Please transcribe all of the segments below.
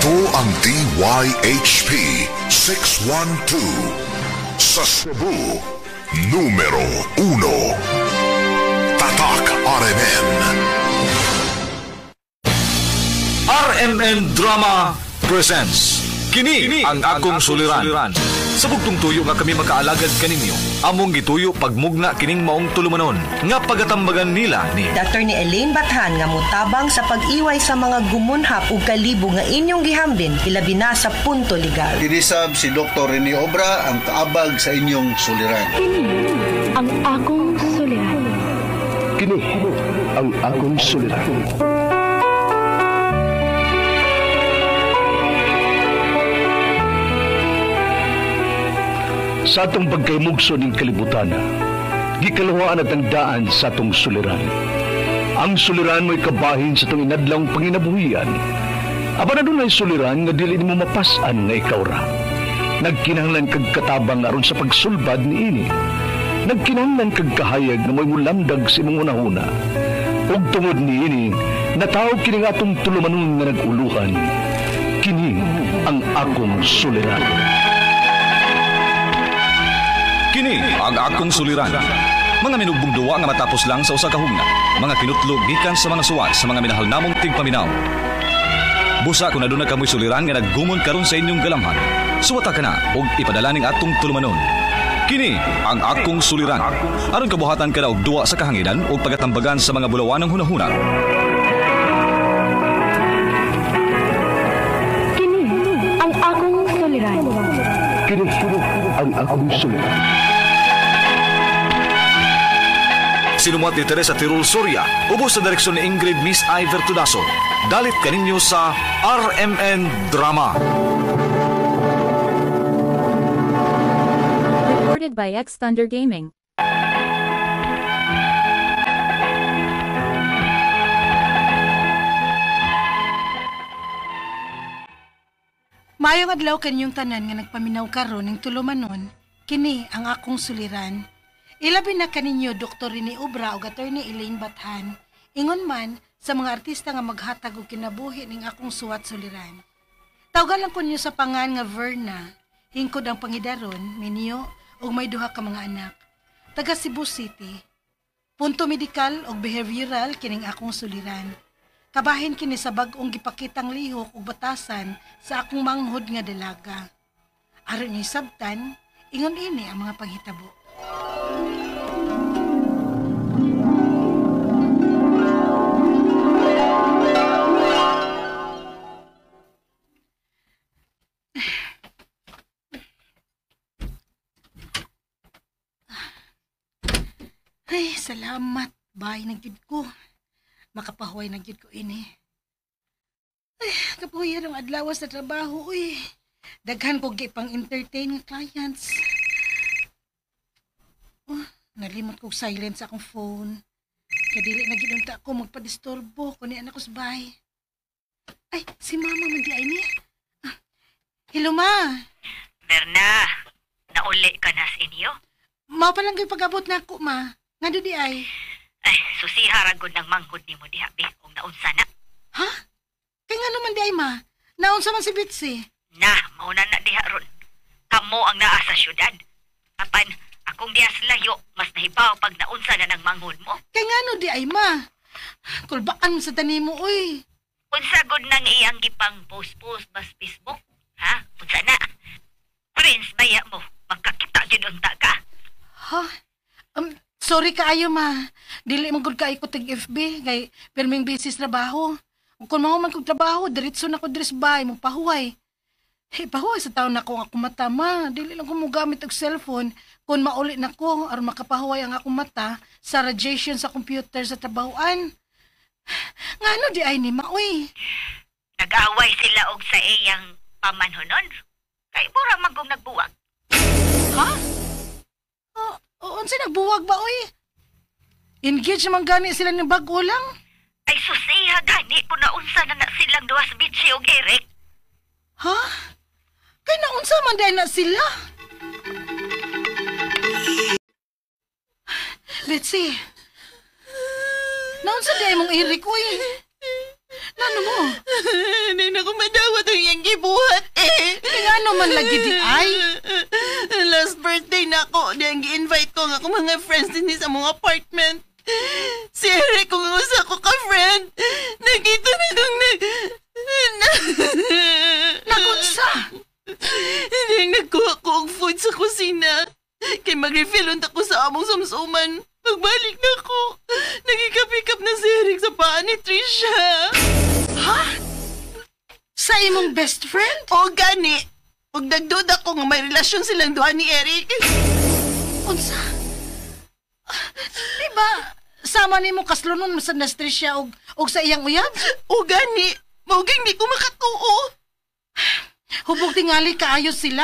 Ito ang DYHP 612 sa Cebu, numero 1. Tatak RMN. RMN Drama presents Kini ang akong suliran. Sa bugtong tuyo nga kami makaalagad kaninyo, among gituyo pagmugna kining maong tulumanon nga pagatambagan nila ni Dr. ni Elaine Bathan nga mutabang sa pag-iway sa mga gumunhap ug kalibo nga inyong gihambin ilabi na sa punto legal. Kinisab si Dr. Rene Obra ang kaabag sa inyong suliran. Kini ang akong suliran. Kini ang akong suliran. Sa atong pagkaymugso ning kalibutan, gikaluhaan at ang daan sa atong suliran. Ang suliran mo'y kabahin sa atong inadlawng panginabuhian. Apan adunay suliran nga dili nimo mapas-an nga ikaw ra. Nagkinahanglan kag katabang aron sa pagsulbad niini. Nagkinahanglan kag kahayag nga mo'y mulamdag sa imong hunahuna. Ug tungod niini, nataw kini nga atong tulumanon nga nag-uluhan. Kini ang akong suliran. Kini ang akong suliran. Mga minugbong duwa nga matapos lang sa usa ka hugna. Mga kinutlog gikan sa mga suwat sa mga minahal namong tigpaminaw. Busa kung aduna kamoy suliran nga naggumon karon sa inyong galamhan. Suwata ka na og ipadala ning atong tulumanon. Kini ang akong suliran. Aron kabuhatan ka na og duwa sa kahanginan og pagatambagan sa mga bulawanong hunahuna. Kini ang akong suliran. Kini ang akong suliran. Sinumuat ni Teresa Tirul Soria, ubos sa direksyon ni Ingrid Miss Iver Tudaso. Dalit kaninyo sa RMN Drama. Recorded by X Thunder Gaming. Maayong adlaw kaninyong tanan nga nagpaminaw karon ning tulumanon, kini ang akong suliran. Ilabi na kaninyo Dr. Rene Obra ug Attorney Elaine Bathan. Ingon man sa mga artista nga maghatag og kinabuhi ning akong suwat suliran. Tawgan lang kunyo sa pangan nga Verna, hingkod ang pangidaron, minyo ug may duha ka mga anak. Taga Cebu City. Punto medikal ug behavioral kining akong suliran. Kabahin kini sa bag-ong gipakitang lihok ug batasan sa akong manghod nga dalaga. Aron niyo sabtan, ingon ini ang mga panghitabo. Ay, salamat. Bye na gyud ko. Makapahuway na gyud ko ini. Ay, kapuya ng adlaw sa trabaho, uy. Daghan ko gipang entertain nga clients. Oh, nalimot kog silent sa akong phone. Kaya dili na gyud unta ko magpadisturbo kundi anak ko sa bahay. Ay, si mama man di ay niya. Ah, hello ma. Berna, nauli ka na sa inyo? Mao pa lang gyud pag-abot na ako ma. Ngano di ay? Ay, susiha ra gud ng manghod nimo diha be kung naunsa na. Ha? Kay ngano man di ay ma? Naunsa man si Bitsy? Na, mauna na diha ron. Kamo ang naa sa syudad. Apan, akong diha sa layo, mas nahibaw pag naunsa na ng manghod mo. Kay ngano di ay ma? Kulbaan sa tanimo oy. Unsa gud nang iyang gipang post-post bas Facebook? Ha? Unsa na? Prince baya mo, magkakita gyud unta ka. Ha? Sorry kaayo ma. Dili man gud kaayo ko tig FB kay pirming busy sa trabaho. Ug kun mahuman kog trabaho, diretso na ko diri sa bahay mo pahuway. Hey, pahuway sa taon nako ang akong mata ma. Dili lang ko mogamit og cellphone kun mauli na ko aron makapahuway ang akong mata sa radiation sa computer sa trabahoan. Ngano di ay ni ma oy? Nag-away sila og sa iyang pamanhonon. Kay mura man kung nagbuwag. Ha? Oh, unsa nagbuwag ba oy? Engage man gani sila ng bag-o lang. Ay susiha gani kung naunsa na na silang duha sa Bitsy og Eric. Ha? Kay naunsa man dahil na sila? Betsy, naunsa dahil mong Eric, uy? Nano mo? Hindi na ko madawat ang iyang lagi di ay. Last birthday na ako, di ang gi-invite ko nga akong mga friends din sa mga apartment. Si Eric, kung usa ko ka-friend, nakita na kong Nagunsa! Hindi nagkuha ko og food sa kusina. Kay mag-refill unta ko sa among sumsuman. Pagbalik na ko, nagikap-ikap na si Eric sa paa ni Trisha. Ha? Sa imong best friend? O gani. Ug nagduda ko nga may relasyon silang duha ni Eric. Unsa? Di ba, sama nimo kaslunon sa na Trisha og sa iyang uyab? O gani. Mauging di ko makatuo. Hubog tingali kaayo sila.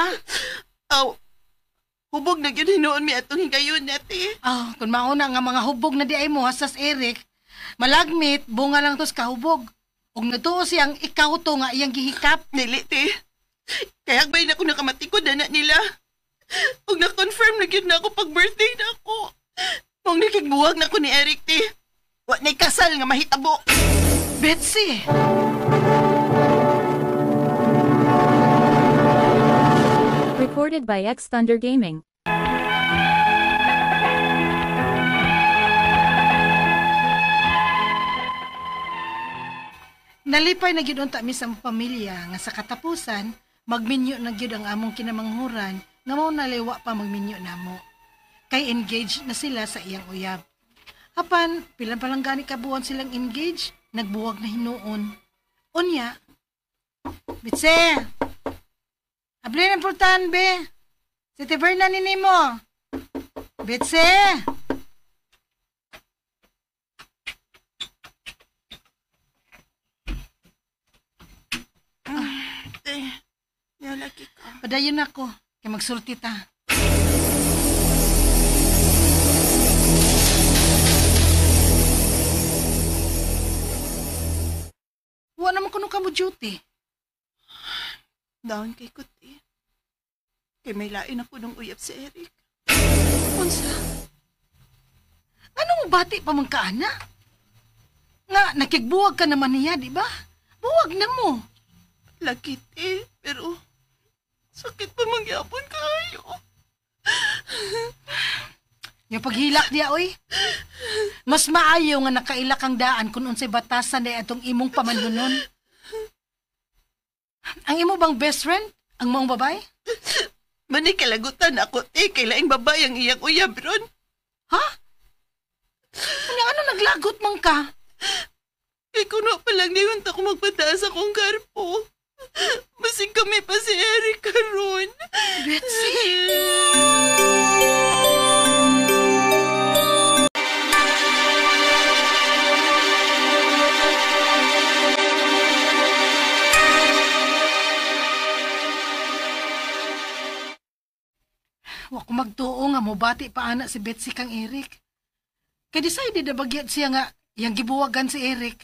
Aw, hubog na gyud hinuon mi atong higayon nati. Ah, kung mauna nga mga hubog na di ay mo hasas Eric, malagmit bunga lang tos kahubog. Ug natuo siyang ikaw to nga iyang gihikap. Dili te. Kaya agbay na ko nakamatikod na nila. Ug na-confirm na gyud na ako pag birthday na ako. Mong nakigbuwag na ko ni Eric te. Wa nay kasal nga mahitabo. Betsy. Recorded by X Thunder Gaming. Nalipay na gyud unta mi sa pamilya nga sa katapusan magminyo na gyud ang among kinamanghuran nga mao naliwa pa magminyo namo. Kay engaged na sila sa iyang uyab. Apan pila pa lang gani ka buwan silang engaged, nagbuwag na hinuon. Unya, Bitse! Abli ng pultahan, be. Si Tiberna ni nimo. Bitse! Lagi ka. Padayon ako. Kaya magsulti ta. Wa naman kuno ka mo duty. Down kay kuti. Kay may lain ako ng uyab si Eric. Unsa? Anong bati pa man ka, ana? Nga, nakigbuwag ka naman niya, di ba? Buwag na mo. Lagi, te. Pero, sakit pa mangyapon kayo. Yung paghilak niya, oy. Mas maayo nga nakailak ang daan kung unsay batasan na atong imong pamanhunon. Ang imo bang best friend? Ang maong babae? Manay kalagutan ako, te. Kay laing babae ang iyang uyab ron. Ha? Ano naglagot man ka? Kay kuno pa lang niyon ako magpataas akong karpo. Masing kami pa si Eric karon. Betsy! Wa ko magtuo nga mobati pa ana si Betsy kang Eric. Kay decided na bagyat siya nga iyang gibuwagan si Eric.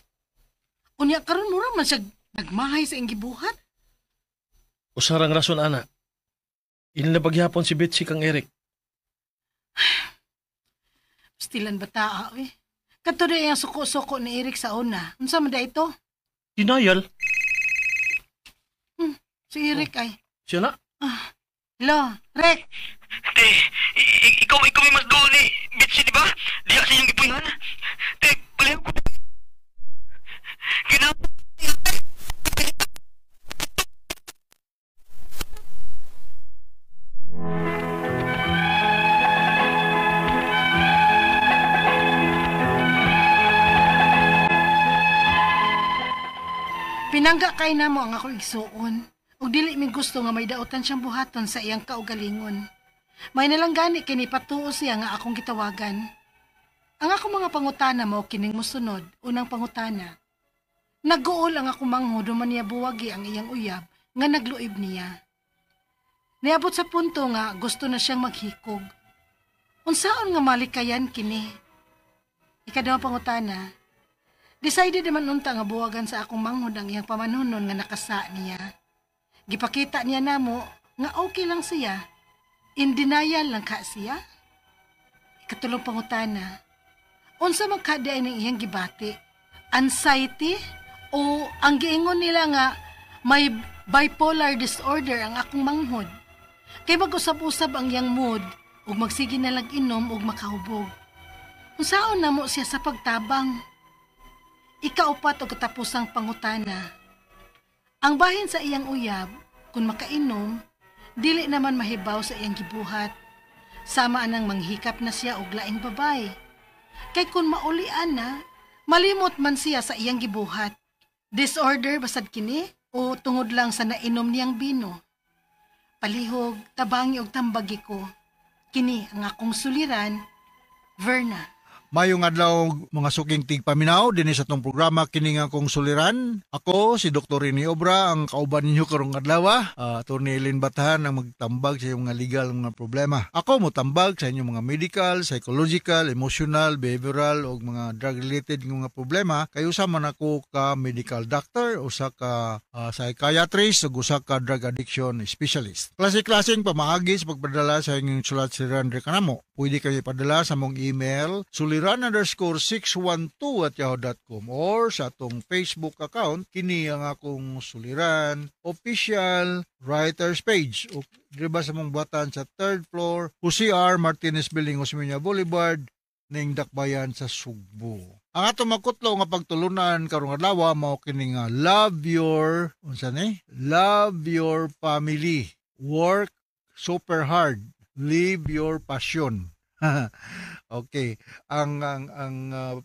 Unya karon mura man siya nagmahay sa iyang gibuhat. Usarang rason ana. Inilabag yapon si Betsy kang Eric. Stilan bata eh. Kadto na iyang suko-suko ni Eric sa una. Unsa man da ito? Denial. Si Eric ay. Siya na? Hello, Rick. Te, ikaw may mas doon ni Betsy, di ba? Diya sa iyong gipuy-an. Te, baliw ko. Pinangga kay namo ang ako igsuon. Ug dili mi gusto nga may daotan siyang buhaton sa iyang kaugalingon. May nalang gani kini patuo siya nga akong gitawagan. Ang akong mga pangutana mao kining mosunod. Unang pangutana. Nagguol ang akong manghod man niya buwagi ang iyang uyab nga nagluib niya. Niabot sa punto nga gusto na siyang maghikog. Unsaon nga malikayan kini? Ikaduhang pangutana. Decided naman unta nga buwagan sa akong manghod ang iyang pamanhunon nga nakasa niya. Gipakita niya namo nga okay lang siya. In denial lang ka siya. Ikatulong pangutana. Unsa man ka di ay ning iyang gibati? Anxiety? O ang giingon nila nga may Bipolar disorder ang akong manghod? Kay mag-usab-usab ang iyang mood ug magsige na lang inom ug makahubog. Unsaon namo siya sa pagtabang? Ikaupat og katapusang pangutana. Ang bahin sa iyang uyab, kung makainom, dili naman mahibaw sa iyang gibuhat. Sama anang manghikap na siya og laing babay. Kay kung maulian na, malimot man siya sa iyang gibuhat. Disorder basad kini o tungod lang sa nainom niyang bino? Palihog, tabangi og tambagi ko. Kini ang akong suliran, Verna. Mayong adlaw, mga suking tigpaminaw dinhi sa atong programa, kini nga akong suliran. Ako si Dr. Rene Obra ang kauban ninyo karong adlaw. Attorney Elaine Batahan ang magtambag sa inyong mga legal mga problema. Ako motambag sa inyong mga medical, psychological, emotional, behavioral ug mga drug related nga mga problema kay usa man ako ka medical doctor, usa ka psychiatrist ug usa ka drug addiction specialist. Klase-klaseng pamaagi sa pagpadala sa inyong sulat suliran diri kanamo. Pwede kayo ipadala sa among email suliran_612@yahoo.com or sa atong Facebook account, kini ang akong suliran official writers page, o diri ba sa among buhatan sa third floor, Jose R. Martinez Building, Osmeña Boulevard, ning Dakbayan sa Sugbo. Ang atong makutlo nga pagtulunan karong adlaw mao kini nga love your, unsa ni? Love your family. Work super hard. Live your passion. Okay. Ang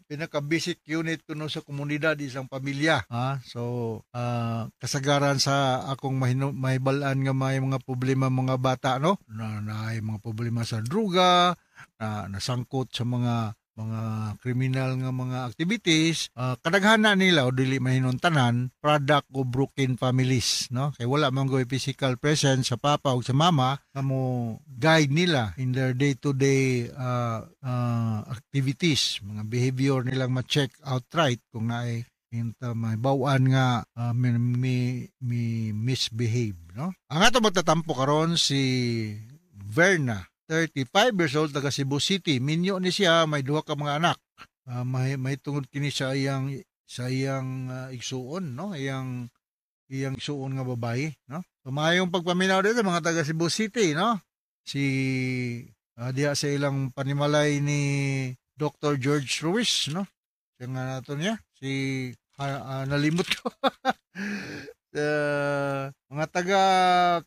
pinaka basic unit kuno sa komunidad is ang pamilya. Ha? So, kasagaran sa akong mahibal-an nga may mga problema mga bata, no? Na mga problema sa druga, na nasangkot sa mga kriminal nga mga activities, kadaghanan nila, o dili mahinuntanan, product of broken families, no? Kay wala man goy physical presence sa papa o sa mama nga mo guide nila in their day-to-day activities, mga behavior nilang ma-check outright kung naay inta may bawaan nga mi misbehave, no? Ang ato magtatampo karon si Verna, 35 years old, taga Cebu City. Minyo ni siya, may duha ka mga anak. May tungod kini sa iyang igsuon, no? Iyang igsuon nga babae, no? So, maayong pagpaminaw dito mga taga Cebu City, no? Si diha sa ilang panimalay ni Dr. George Ruiz, no? Siya nga nato niya, si nalimot ko. Mga taga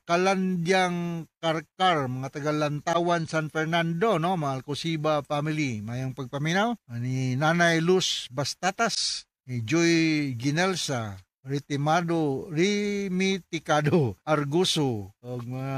Kalandyang Karkar, mga taga Lantawan, San Fernando, no, mga Alcosiba family. Mayong pagpaminaw ni Nanay Luz Bastatas, ni Joy Ginelsa, Ritimado, Rimiticado, Arguso, og mga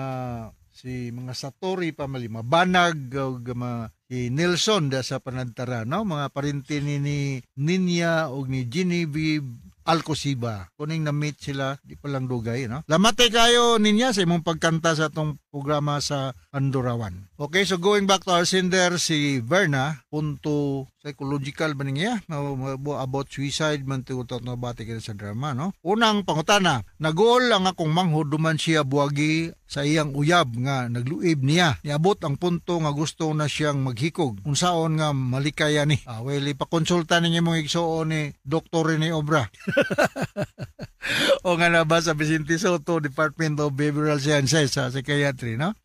si mga Satori family, Mabanag, og mga si Nelson da sa Panadtara, no, mga parente ni Ninya og ni Genevieve Alcosiba. Kuning na-meet sila, di pa lang dugay, no? Lamate kayo ninya sa imong pagkanta sa atong programa sa Andorawan. Okay, so going back to our sender, si Verna, punto psychological ba niya? About suicide man to na bati kita sa drama, no? Unang pangutana, naguol ang akong manghod duman siya buwagi sa iyang uyab nga nagluib niya. Niabot ang punto nga gusto na siyang maghikog. Unsaon nga malikaya ni? Well, ipakonsulta ninyo mong igsuon ni Dr. Rene Obra. O nga na ba sa Vicente Soto Department of Behavioral Sciences sa Psychiatry, no?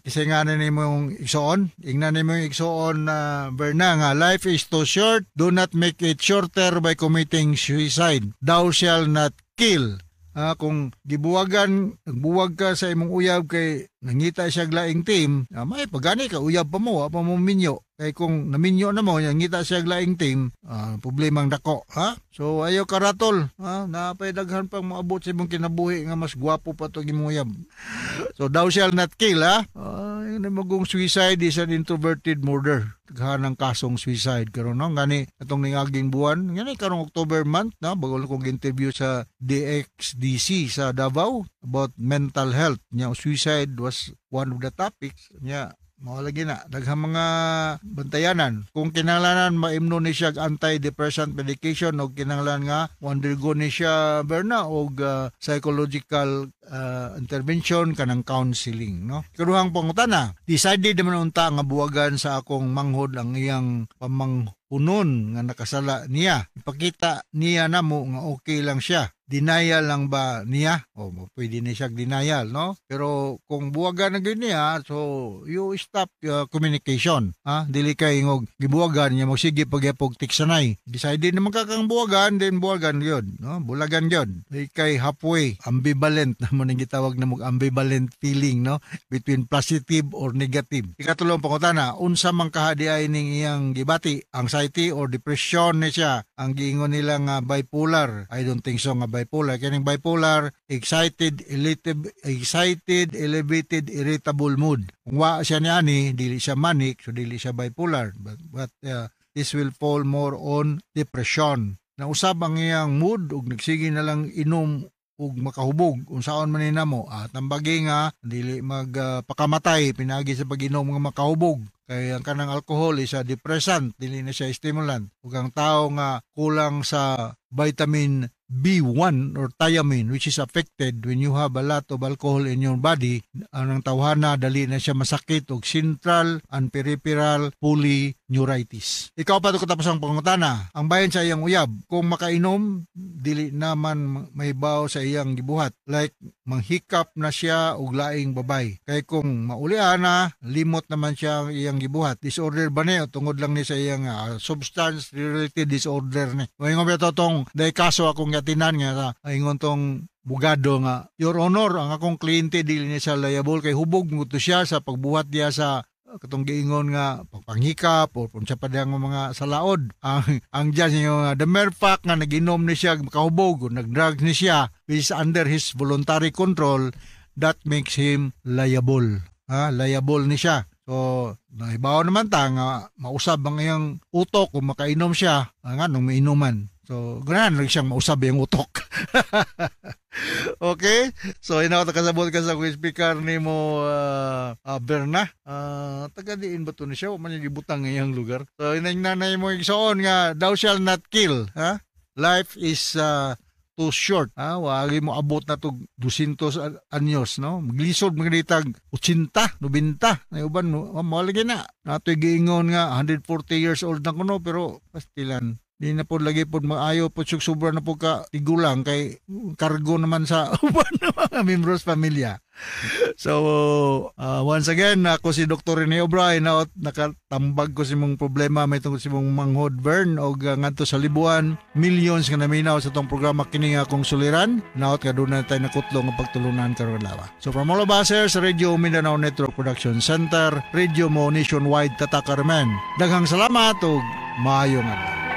Kasi nga na nimo yung igsoon, ingnan nimo yung igsoon na Berna nga life is too short, do not make it shorter by committing suicide. Thou shall not kill. Kung gibuwagan, nagbuwag ka sa imong uyab kay nangita siya laing team, may pagani ka uyab pa mo, wa pa mo minyo. Kay kung naminyo na mo, nangita siya laing team, problemang dako, ha? So ayaw karatol, ha? Napay daghan pang moabot sa imong kinabuhi nga mas gwapo pa to imong uyab. So thou shall not kill, ha? Yun ang magong suicide is an introverted murder. Daghan ang kasong suicide karon, no? Ngani atong ningaging buwan, ngani karong October month, no? Bago kong interview sa DXDC sa Davao about mental health. Nya suicide was one of the topics. Nya mao lagi na daghang mga bantayanan kung kinahanglan maimno ni siya og antidepressant medication o kinahanglan nga undergo ni siya, Berna, og psychological intervention kanang counseling, no? Ikaduhang pangutana, decided naman unta nga buwagan sa akong manghod ang iyang pamanghunon nga nakasala niya. Ipakita niya namo nga okay lang siya. Denial lang ba niya? O, pwede na siya denial, no? Pero kung buwagan na gyud niya, so you stop communication. Ha? Dili kay ingog gibuwagan niya mo sige pagyapog tiksanay. Decided naman ka kang buwagan, then buwagan gyud, no? Bulagan gyud. Di kay halfway, ambivalent na mo ning gitawag na mo ambivalent feeling, no? Between positive or negative. Ikatulong pangutana, unsa man kaha diay ning iyang gibati, anxiety or depression ni siya? Ang giingon nila nga bipolar. I don't think so nga bipolar. Kining bipolar, excited, elevated, irritable mood. Kung wa siya niani, dili siya manic, so dili siya bipolar. But this will fall more on depression. Nausab ang iyang mood ug nagsige na lang inom ug makahubog unsaon man ni namo, at tambagi nga dili magpakamatay pinaagi sa pag-inom nga makahubog, kay ang kanang alcohol is a depressant, dili na siya stimulant. Ug ang tao nga kulang sa vitamin B1 or thiamine, which is affected when you have a lot of alcohol in your body, ang tawhana dali na siya masakit og central and peripheral polyneuritis. Ikaw pa katapos ang pangutana, ang bahin sa iyang uyab, kung makainom, dili naman may baw sa iyang gibuhat. Like, manghikap na siya og laing babay. Kay kung maulian na, limot naman siya ang iyang gibuhat. Disorder ba niya? Tungod lang ni sa iyang substance related disorder ni. Ingon ba tong dahil kaso akong gatinan nga ingon tong bugado nga, Your Honor, ang akong kliyente dili ni siya liable kay hubog mo to siya sa pagbuhat niya sa katong giingon nga pagpanghikap o unsa pa diyang mga salaod. Ang judge nga the mere fact nga naginom ni siya makahubog o nagdrugs ni siya, which is under his voluntary control, that makes him liable. Ha, liable ni siya. So, nahibaw naman ta nga mausab ang iyang utok kung makainom siya, nga nung mainuman. So, ganahan lang siyang mausab yung utok. Okay? So, inaw kasabot ka sa speaker ni mo, Berna. Taga diin ba to ni siya? Man yung gibutang ngayang lugar. So, inang nanay mo igsoon nga, thou shall not kill. Ha? Life is too short. Ha? Wagi mo abot na to 200 anyos, no? Maglisod magditag 80, 90. Na uban, mo lagi na. Nato'y giingon nga, 140 years old na kuno, pero pastilan. Di na po lagi po maayo po sobra na po ka tigulang kay kargo naman sa uban ng mga membros pamilya. So, once again, ako si Dr. Rene Obra, nakatambag ko si mong problema, may tungkol si mong manghod Vern, o ngadto sa Libuan, millions nga naminaw sa tong programa kini nga akong suliran, naot ka doon na tayo nakutlo nga pagtulunan karon adlaw. So from all of us here sa Radio Mindanao Network Production Center, Radio Mo Nationwide, Tatakarmen. Daghang salamat ug maayong adlaw.